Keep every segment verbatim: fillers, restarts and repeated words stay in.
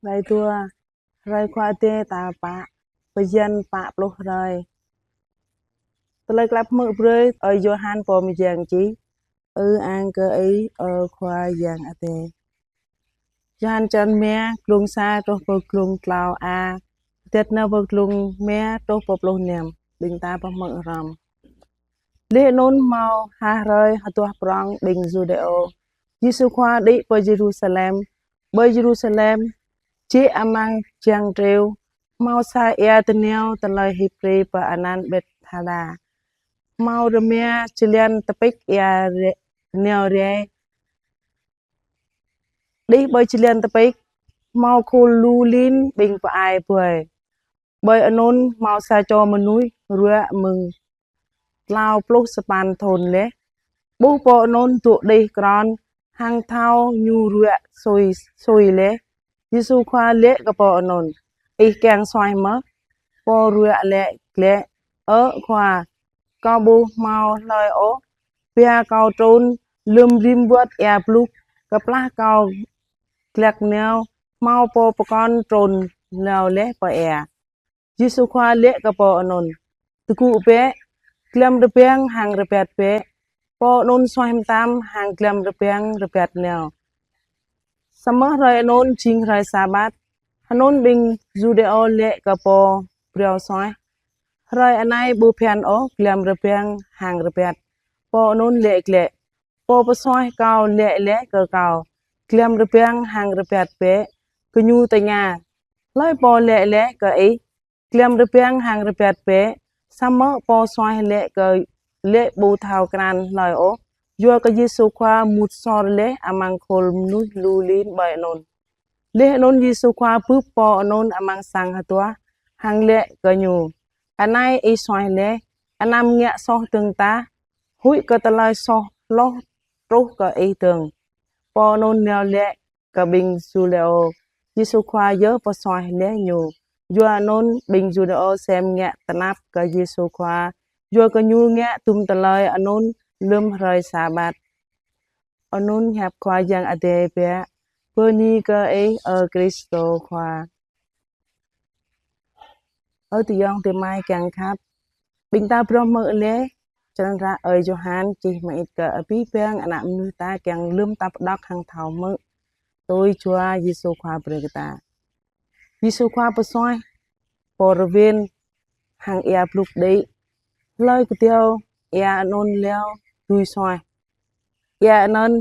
Hrơi dua, hrơi Khua Adai tal pă, bơyan pă pluh hrơi. Tơlơi klăp hmư̆ brơi ơi Yôhan pô mơyang čih. Ư-ang kơ Ih, ơ Khua Yang Adai. Yôhan črăn rơma, glông sa truh pơ glông klâo a, tĕt nao pơ glông rơma truh pơ pluh năm, ƀing ta pơhmư̆ hrŏm. Laih anŭn hmâo ha hrơi hơduah prong ƀing Yuđêô, Yêsu Khua đĭ pơ Yêrusalem. Pơ Yêrusalem, jĕ amăng jang triu, hmâo sa ia tơnao tơlơi Hêbrơ pơanăn Bethhasda. Hmâo rơma jơlan tơpĭk ia rê-, tơnao rai. Đih ƀơi jơlan tơpĭk, hmâo khul lu lin ƀing pơai ƀơi. Ƀơi anŭn hmâo sa čô mơnuih ruă mơ̆ng klâo pluh sapăn thŭn laih. Ƀuh pô anŭn dŏ đih krăn, hăng thâo ñu ruă sui, sui laih. Yêsu Khua laĭ kơ pô anŭn: Ih kiăng suaih mơ̆? Pô ruă laĭ glaĭ: Ơ Khua, kâo ƀu hmâo hlơi ôh pia kâo trŭn lơ̆m rĭm wơ̆t ia blŭk, kơplah kâo glăk nao, hmâo pô pơkŏn trŭn nao laih pơ ia. Yêsu Khua laĭ kơ pô anŭn: Tơgŭ bĕ, glăm rơbang hăng rơbat bĕ. Pô anŭn suaih mơtam hăng glăm rơbang rơbat nao. Samơ̆ hrơi anŭn jing hrơi Sabat, anŭn ƀing Yuđêô laĭ kơ pô phrâo suaih: Hrơi anai ƀu phiăn ôh glăm rơbang hăng rơbat. Pô anŭn laĭ glaĭ: Pô pơsuaih kâo laĭ laih kơ kâo: Glăm rơbang hăng rơbat bĕ. Gơñu tơña: Hlơi pô laĭ laih kơ ih: Glăm rơbang hăng rơbat bĕ? Samơ̆ pô suaih laĭ kơ, laĭ ƀu thâo krăn hlơi ôh, yua kơ Yêsu Khua mŭt sor laih amăng khul mơnuih lu lin ƀơi anŭn. Laih anŭn Yêsu Khua bưp pô anŭn amăng sang hơduah, hăng laĭ kơ ñu: Anai ih suaih laih, anăm ngă soh dơ̆ng tah, huĭ kơ tơlơi soh hloh truh kơ ih dơ̆ng. Pô anŭn nao laĭ kơ ƀing Yuđêô: Yêsu Khua yơh pô suaih laih ñu. Yua anŭn ƀing Yuđêô sem ngă tơnap kơ Yêsu Khua, yua kơ ñu ngă dŭm tơlơi anŭn lơ̆m hrơi Sabat. Anŭn hiăp Khua Yang Adai biă. Bơni kơ Ih, ơ Krist Khua. Ơ adơi ayŏng adơi amai kiăng khăp, ƀing ta phrâo hmư̆ laih črăn ră ơi Yôhan čih mơit kơ abih bang ană mơnuih ta kiăng lơ̆m ta pơđŏk hăng thâo hmư̆ tui jua Yêsu Khua brơi kơ ta. Yêsu Khua pơsuaih pô rơwen hăng ia blŭk đĭ. Hlơi kơdâo ia anŭn leo tui suaih. Ia anŭn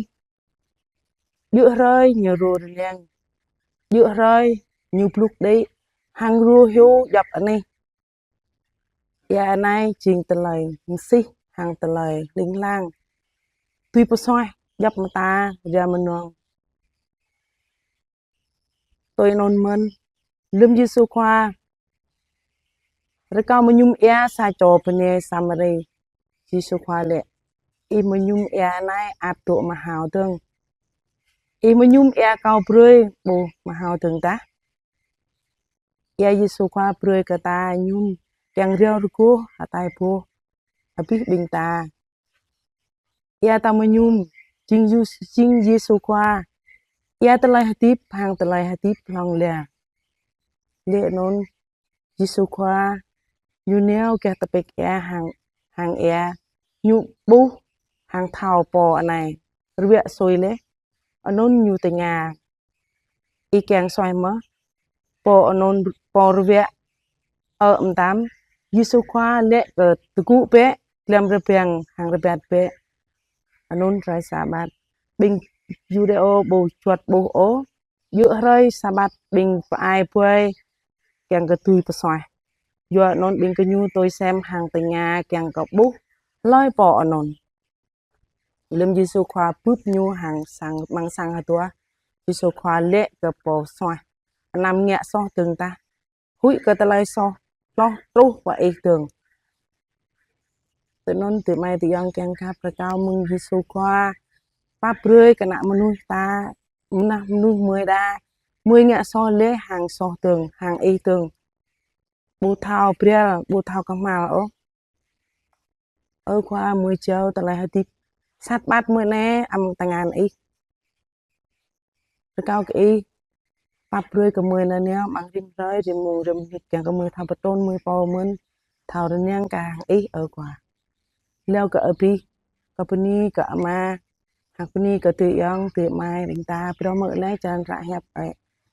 djơ̆ hrơi ñu rô rơngiăng, djơ̆ hrơi ñu blŭk đĭ, hăng rô hyu djŏp anih. Ia anai jing tơlơi mơsih hăng tơlơi hling hlang. Tui pơsuaih djŏp mơta ria mơnơ̆ng. Tui anŭn mơ̆n, lơ̆m Yêsu Khua rơkâo mơñum ia sa čô bơnai Samari, Yêsu Khua laĭ: Ih mơñum ia anai ăt dŏ mơhao dơ̆ng. Ih mơñum ia kâo brơi ƀu mơhao dơ̆ng tah. Ia Yêsu Khua brơi kơ ta mơñum kiăng rơgoh hơtai boh abih ƀing ta. Ia ta mơñum jing Yê-, jing Yêsu Khua. Ia tơlơi hơdip hăng tơlơi hơdip hlŏng lar. Laih anŭn Yêsu Khua ñu nao gah tơpĭk ia hăng, hăng ia, ñu ƀuh hăng thâo pô anai ruă sui laih. Anŭn ñu tơña: Ih kiăng suaih mơ̆? Pô anŭn, pô ruă ơ mơtam. Yêsu Khua laĭ kơ: Tơgŭ bĕ, glăm rơbang hăng rơbat bĕ. Anŭn hrơi Sabat, ƀing Yuđêô ƀu juăt ƀuh ôh, djơ̆ hrơi Sabat ƀing pơai ƀơi kiăng kơ tui pơsuaih. Yua anŭn ƀing gơñu tui sem hăng tơña kiăng kơ ƀuh hlơi pô anŭn. Lơ̆m Yêsu Khua bưp ñu hăng sang, amăng sang hơduah, Yêsu Khua laĭ kơ pô suaih: Anăm ngă soh dơ̆ng tah, huĭ kơ tơlơi soh hloh truh pơ ih dơ̆ng. Tui anŭn adơi amai adơi ayŏng kiăng khăp, rơkâo mơ̆ng Yêsu Khua pap brơi kơ ană mơnuih ta, ană mơnuih gơmơi đa, gơmơi ngă soh laih hăng soh dơ̆ng, hăng ih dơ̆ng. Ƀu thâo brơi, ƀu thâo kơhma̱l ôh. Ơ Khua, gơmơi jao tơlơi hơdip sat ƀat gơmơi anai amăng tơngan ih. Rơkâo kơ ih Ăp brơi kơ gơmơi nanao amăng rĭm hrơi, rĭm mông, rĭm mơnit, kiăng kơ gơmơi thâo pơtrŭn gơmơi pô mơ̆n, thâo rơngiăng kơ hăng Ih, ơ Khua. Laih kơ abih, kơ bơni kơ Ama, hăng bơni kơ adơi ayŏng, adơi amai, ƀing ta phrâo hmư̆ laih črăn hră hiăp ơi,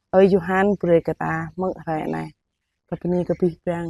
ơi Yôhan brơi kơ ta hmư̆ hrơi anai. Kơ bơni kơ abih bang.